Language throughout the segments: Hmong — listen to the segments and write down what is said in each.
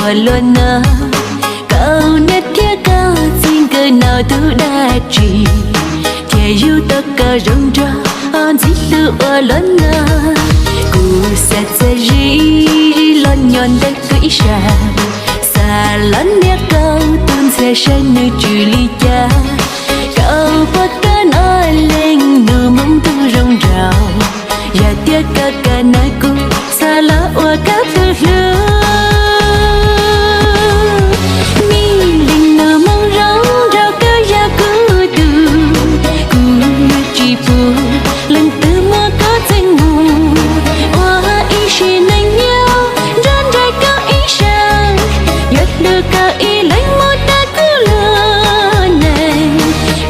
Ua luaj no, koj niam thiab koj txiv nkawd noj tus dab tsi, thiaj yug tau koj zoo nraug ntxim hlub ua luaj no. Kuv xav txog zim zim los nyob ntawm koj ib sab, xav los nias koj tus ntxhias saib nws tsw li cas. Koj puas kam noj leej nus moo ntuj zoo nraug, yog tias koj kam noj kuv xav los ua koj tus hlub. Me leej nus moo zoo nraug koj yog kuv tus, kuv yuav tsis pub leej twg muab koj txeeb mus. Ua ib sim neej nyob nrog nraim koj ib sab, yuav hlub koj ib leeg mus tas kuv lub neej.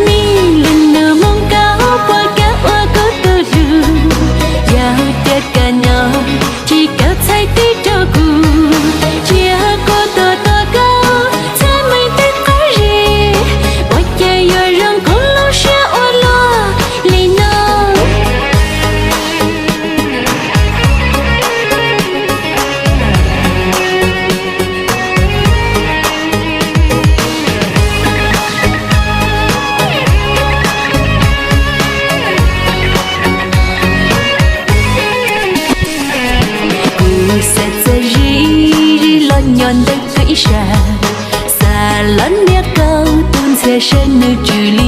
Me leej nus moo koj puas kam ua kuv tus hlub, yog tias koj nyob tsis kawm txhais tes rau kuv, cia kuv tuag tos koj txhais meej tej qab zib, ua cas yuav zoo kuv lub siab ua luaj li no. Kuv xav txog zim zim los nyob ntawm koj ib sab, xav los nias koj tus ntxhias saib nws tsw li